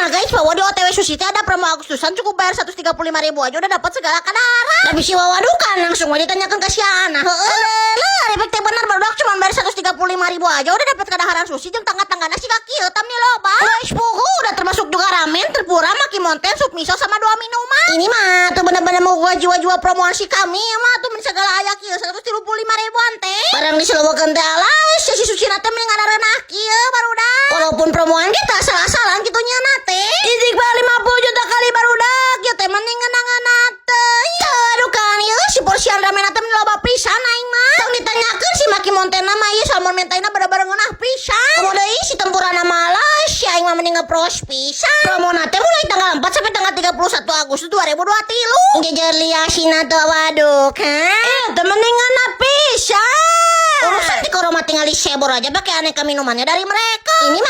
Cenah guys, bahwa di OTW Sushi teh ada promo Agustusan, cukup bayar 135 ribu aja udah dapat segala kadaharan. Tapi si Wawa dukan langsung aja ditanyakan ke si Ana. Heeh, lah, efek teh bener, barudak, cuma bayar 135 ribu aja udah dapat kadaharan sushi jeung tangga-tanggana siga kieu tam nih loba. Guys, pugu udah termasuk juga ramen, tempura, maki monten, sup miso sama dua minuman. Ini mah tuh bener-bener mau gua jiwa-jiwa promosi kami ya mah tuh men segala aya kieu 135 ribuan teh. Barang diselewekeun teh, alah, si sushi teh mending ngareunah kieu, barudak. Walaupun promoan kita asal-asalan kitu nya teh. Istighfar 50 juta kali, barudak. Ya teh mending ngeunah teh. Ya aduh kan ya si porsian ramen teh mending loba pisan aing mah. Tong ditanyakeun si maki montena mah, ieu salmon mentaina bener-bener ngeunah pisan. Komo deui si tempurana malah si aing mah mending ngepros pisan. Promona teh mulai tanggal 4 sampai tanggal 31 Agustus 2023. Jejer liasina tuh, waduh kan. Eh, teh mending ngeunah pisan. Urusan di koroma tinggal disebor aja pakai aneka minumannya dari mereka. Ini mah